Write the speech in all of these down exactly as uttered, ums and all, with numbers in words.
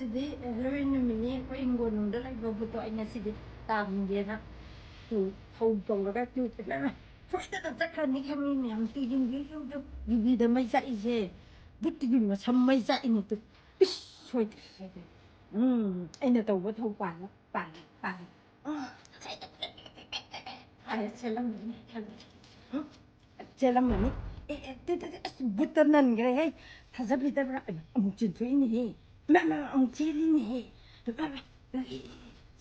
ꯁꯤꯗꯤ heroine ꯅꯨꯃꯤꯠꯅꯤ, ꯑꯩꯈꯣꯏ ꯍꯤꯡꯒꯣꯜ ꯅꯨꯡꯗ ꯂꯩꯕ ꯕꯨꯠꯇꯣ ꯑꯩ ꯉꯁꯤꯗꯤ ꯇꯥꯟꯒꯦꯅ ꯇꯨ ꯐꯧ ꯇꯧꯔꯒ ꯇꯨ ꯐꯖꯅ ꯁꯣꯏꯗꯅ ꯆꯠꯈ꯭ꯔꯅꯤ ꯈꯪꯉꯤ ꯃꯌꯥꯝ꯫ ꯇꯨ ꯌꯦꯡꯕꯤꯌꯨ, ꯌꯦꯡꯕꯤꯌꯨ, ꯌꯨꯕꯤꯗ ꯃꯩ ꯆꯥꯛꯏꯁꯦ, ꯕꯨꯠꯇꯨꯒꯤ ꯃꯁꯝ ꯃꯩ ꯆꯥꯛꯏꯅꯦ ꯇꯨ꯫ ꯏꯁ, ꯁꯣꯏꯗ꯭ꯔꯦ, ꯁꯣꯏꯗ꯭ꯔꯦ꯫ ꯎꯝ, ꯑꯩꯅ ꯇꯧꯕ ꯊꯧ ꯄꯥꯜꯂꯦ, ꯄꯥꯜꯂꯦ, ꯄꯥꯜꯂꯦ꯫ ꯎꯝ, ꯄꯥꯜꯂꯦ, ꯆꯦꯜꯂꯝꯃꯅꯤ ꯈꯪꯉꯦ꯫ ꯎꯝ, ꯆꯦꯜꯂꯝꯃꯅꯤ꯫ ꯑꯦ, ꯑꯦ, ꯇꯦ, ꯇꯦ, ꯇꯦ, ꯑꯁ, ꯕꯨꯠꯇ ꯅꯟꯈ꯭ꯔꯦꯍꯦ꯫ ꯊꯥꯖꯕꯤꯗꯕ꯭ꯔꯥ? ꯑꯩ ꯑꯃꯨꯛ ꯆꯦꯟꯊꯣꯛꯏꯅꯦꯍꯦ꯫ ꯃꯥ, ꯃꯥ, ꯑꯃꯨꯛ ꯆꯦꯜꯂꯤꯅꯦꯍꯦ꯫ ꯃꯥ, ꯃꯥ,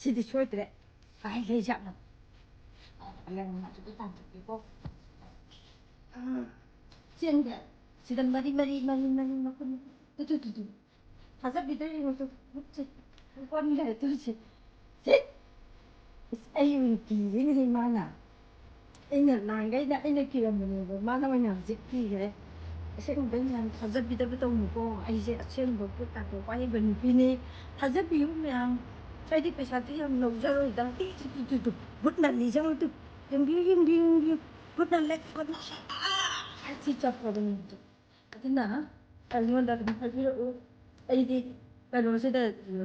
ꯁꯤꯗꯤ ꯁꯣꯏꯗ꯭ꯔꯦ꯫ ꯀꯥꯏ ꯂꯩꯖꯥꯠꯅꯣ? ꯑ, ꯆꯦꯟꯒꯦ꯫ ꯁꯤꯗ ꯃꯔꯤ, ꯃꯔꯤ, ꯃꯔꯤ, ꯃꯔꯤ, ꯃꯈꯨꯟ꯫ ꯇꯨ, ꯇꯨ, ꯇꯨ, ꯇꯨ꯫ ꯊꯥꯖꯕꯤꯗ꯭ꯔꯦ, ꯌꯦꯡꯉꯨ ꯇꯨ꯫ ꯃꯨꯠꯁꯦ꯫ ꯀꯣꯟꯈꯔꯦ ꯇꯨꯁꯦ꯫ ꯁꯤ꯫ ꯏꯁ, ꯑꯩ ꯑꯣꯏꯅ ꯀꯤꯔꯤꯅꯦ ꯃꯥꯅ꯫ ꯑꯩꯅ ꯅꯍꯥꯟꯈꯩꯗ ꯑꯩꯅ ꯀꯤꯔꯝꯕꯅꯦꯕ, ꯃꯥꯅ ꯑꯣꯏꯅ ꯍꯧꯖꯤꯛ ꯀꯤꯈ꯭ꯔꯦ꯫ ꯑꯁꯦꯡꯕꯩ ꯃꯌꯥꯝ ꯊꯥꯖꯕꯤꯗꯕ ꯇꯧꯅꯨꯀꯣ꯫ ꯑꯩꯁꯦ ꯑꯁꯦꯡꯕ ꯕꯨꯠ ꯇꯥꯟꯊꯣꯛꯄ ꯍꯩꯕ ꯅꯨꯄꯤꯅꯤ꯫ ꯊꯥꯖꯕꯤꯌꯨ ꯃꯌꯥꯝ꯫ ꯑꯩꯗꯤ ꯄꯩꯁꯥꯗꯤ ꯌꯥꯝ ꯂꯧꯖꯔꯣꯏꯗ꯫ ꯇꯨ, ꯇꯨ, ꯇꯨ, ꯇꯨ꯫ ꯕꯨꯠ ꯅꯜꯂꯤ, ꯆꯪꯉꯨ ꯇꯨ꯫ ꯌꯦꯡꯕꯤꯌꯨ, ꯌꯦꯡꯕꯤꯌꯨ, ꯌꯦꯡꯕꯤꯌꯨ꯫ ꯕꯨꯠ ꯅꯜꯂꯦ, ꯕꯨꯠ ꯅꯜꯂꯦ꯫ ꯑꯥ! ꯁꯤ ꯆꯠꯈ꯭ꯔꯕꯅꯤ꯫ ꯑꯗꯨꯅ ꯑꯩꯉꯣꯟꯗ ꯑꯗꯨꯝ ꯍꯥꯏꯕꯤꯔꯛꯎ꯫ ꯑꯩꯗꯤ ꯀꯩꯅꯣꯁꯤꯗ,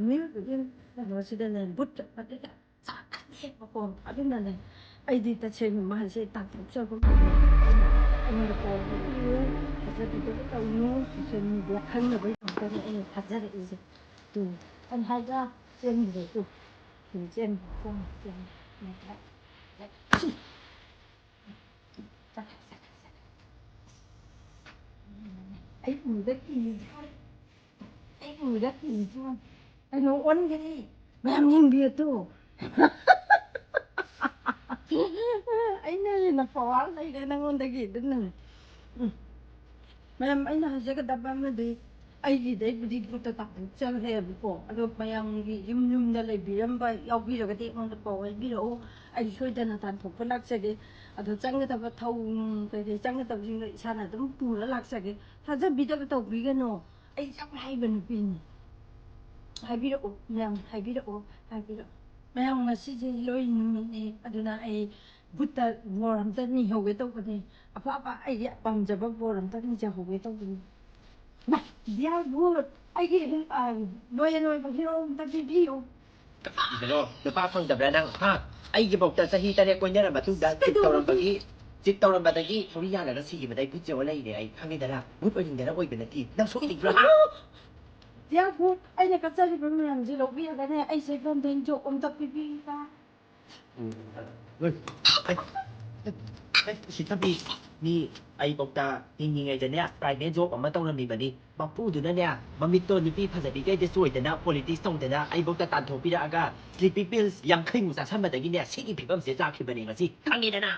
ꯃꯤꯑꯣꯏꯕꯒꯤ ꯀꯩꯅꯣꯁꯤꯗꯅꯦ, ꯕꯨꯠ ꯆꯠꯄꯗ ꯆꯥꯛꯀꯅꯦꯕꯀꯣ꯫ ꯑꯗꯨꯅꯅꯦ, ꯑꯩꯗꯤ ꯇꯁꯦꯡꯅ ꯃꯥꯁꯦ ꯇꯥꯟꯊꯣꯛꯆꯕ ꯉꯝꯃꯣꯏ꯫ ꯑꯩꯉꯣꯟꯗ ꯄꯥꯎ ꯄꯤꯕꯤꯌꯨ, ꯊꯥꯖꯕꯤꯗꯕ ꯇꯧꯅꯨ, ꯁꯣꯁꯦꯜ ꯃꯤꯗꯤꯌꯥ ꯈꯪꯅꯕꯒꯤꯗꯃꯛꯇꯅꯦ ꯑꯩꯅ ꯊꯥꯖꯔꯛꯏꯁꯦ꯫ ꯇꯨ, ꯑꯩꯅ ꯍꯥꯏꯗ꯭ꯔꯥ, ꯆꯦꯟꯈ꯭ꯔꯦ ꯇꯨ꯫ ꯇꯨ, ꯆꯦꯟꯈ꯭ꯔꯦ, ꯆꯦꯟꯈ꯭ꯔꯦ, ꯆꯦꯟꯈ꯭ꯔꯦ꯫ ꯑꯩ ꯎꯕꯗ ꯀꯤꯖꯩ꯫ ꯑꯩ ꯎꯕꯗ ꯀꯤꯖꯩ꯫ ꯀꯩꯅꯣ ꯑꯣꯟꯈꯔꯦ꯫ ꯃꯌꯥꯝ ꯌꯦꯡꯕꯤꯌꯨ ꯇꯨ꯫ ꯑꯩꯅ ꯍꯦꯟꯅ ꯄꯋꯥꯔ ꯂꯩꯔꯦ ꯅꯪꯉꯣꯟꯗꯒꯤ, ꯑꯗꯨꯅꯅꯦ꯫ ꯎꯝ꯫ ꯃꯌꯥꯝ, ꯑꯩꯅ ꯍꯥꯏꯖꯒꯗꯕ ꯑꯃꯗꯤ, ꯑꯩꯒꯤꯗꯩꯕꯨꯗꯤ ꯕꯨꯠꯇ ꯇꯥꯟꯊꯣꯛꯆꯈ꯭ꯔꯦꯕꯀꯣ꯫ ꯑꯗꯣ ꯃꯌꯥꯝꯒꯤ ꯌꯨꯝ ꯌꯨꯝꯗ ꯂꯩꯕꯤꯔꯝꯕ ꯌꯥꯎꯕꯤꯔꯒꯗꯤ ꯑꯩꯉꯣꯟꯗ ꯄꯥꯎ ꯍꯥꯏꯕꯤꯔꯛꯎ꯫ ꯑꯩ ꯁꯣꯏꯗꯅ ꯇꯥꯟꯊꯣꯛꯄ ꯂꯥꯛꯆꯒꯦ꯫ ꯑꯗꯣ ꯆꯪꯒꯗꯕ ꯊꯧ ꯅꯨꯡ ꯀꯩꯀꯩ ꯆꯪꯒꯗꯕꯁꯤꯡꯗꯣ ꯏꯁꯥꯅ ꯑꯗꯨꯝ ꯄꯨꯔ ꯂꯥꯛꯆꯒꯦ꯫ ꯊꯥꯖꯕꯤꯗꯕ ꯇꯧꯕꯤꯒꯅꯣ꯫ ꯑꯩ ꯌꯥꯝ ꯍꯩꯕ ꯅꯨꯄꯤꯅꯤ꯫ ꯍꯥꯏꯕꯤꯔꯛꯑꯣ ꯃꯌꯥꯝ, ꯍꯥꯏꯕꯤꯔꯛꯑꯣ, ꯍꯥꯏꯕꯤꯔꯛꯑꯣ꯫ ꯃꯌꯥꯝ, ꯉꯁꯤꯁꯦ ꯍꯦꯔꯣꯏꯟ ꯅꯨꯃꯤꯠꯅꯦ, ꯑꯗꯨꯅ ꯑꯩ ꯕꯨꯠꯇ ꯕꯣꯔ ꯑꯝꯇ ꯅꯤꯍꯧꯒꯦ ꯇꯧꯕꯅꯦ꯫ ꯑꯐ ꯑꯐ ꯑꯩꯒꯤ ꯄꯥꯝꯖꯕ ꯕꯣꯔ ꯑꯝꯇ ꯅꯤꯖꯍꯧꯒꯦ ꯇꯧꯕꯅꯦ꯫ ꯃꯥ, ꯗꯤꯌꯥꯔ ꯕꯨꯠ, ꯑꯩꯒꯤ ꯑꯗꯨꯝ ꯂꯣꯏ ꯂꯣꯏꯕ ꯍꯤꯔꯣ ꯑꯝꯇ ꯄꯤꯕꯤꯌꯨ꯫ ꯀꯔꯤꯒꯤꯅꯣ? ꯅꯨꯄꯥ ꯐꯪꯗꯕ꯭ꯔꯥ ꯅꯪ? ꯍꯥ? ꯑꯩꯒꯤꯐꯥꯎꯗ ꯆꯍꯤ ꯇꯔꯦꯠ ꯀꯣꯏꯅꯔ ꯃꯇꯨꯡꯗ ꯆꯤꯠ ꯇꯧꯔꯝꯕꯒꯤ ꯆꯤꯠ ꯇꯧꯔꯝꯕꯗꯒꯤ ꯊꯧꯔꯤ ꯌꯥꯜꯂꯒ ꯁꯤꯈꯤꯕꯗ ꯑꯩ ꯕꯨꯠ ꯆꯦꯛꯑ ꯂꯩꯔꯦ꯫ ꯑꯩ ꯈꯪꯉꯦꯗꯅ, ꯕꯨꯠ ꯑꯣꯏꯅꯤꯡꯗꯅ ꯑꯣꯏꯕ ꯅꯠꯇꯦ꯫ ꯅꯪ ꯁꯣꯏꯗ꯭ꯔꯥ? ꯌꯥꯕꯨ ꯑꯩꯅ ꯀꯠꯆꯔꯤꯕ ꯃꯌꯥꯝꯁꯦ ꯂꯧꯕꯤꯔꯒꯅꯦ, ꯑꯩꯁꯦ ꯒꯣꯜꯗꯦꯟ ꯖꯣꯕ ꯑꯝꯇ ꯄꯤꯕꯤꯕ꯫ ꯎꯁꯤꯠꯇꯕꯤ꯫ ꯃꯤ ꯑꯩꯐꯥꯎꯗ ꯍꯤꯡꯉꯤꯉꯩꯗꯅꯦ ꯄ꯭ꯔꯥꯏꯚꯦꯠ ꯖꯣꯕ ꯑꯃ ꯇꯧꯔꯝꯃꯤꯕꯅꯤ꯫ ꯃꯄꯨꯗꯨꯅꯅꯦ ꯃꯃꯤꯠꯇꯣ ꯅꯨꯄꯤ ꯐꯖꯕꯤꯈꯩꯗ ꯆꯣꯏꯗꯅ ꯄꯣꯂꯤꯇꯤꯛꯁ ꯇꯧꯗꯅ ꯑꯩꯐꯥꯎꯗ ꯇꯥꯟꯊꯣꯛꯄꯤꯔꯛꯑꯒ ꯁ꯭ꯂꯤꯄꯤꯡ ꯄꯤꯜꯁ ꯌꯥꯡꯈꯩꯃꯨꯛ ꯆꯥꯁꯟꯕꯗꯒꯤꯅꯦ ꯁꯤꯒꯤ ꯐꯤꯕꯝꯁꯦ ꯂꯥꯛꯈꯤꯕꯅꯦ ꯉꯁꯤ꯫ ꯈꯪꯉꯦꯗꯅ?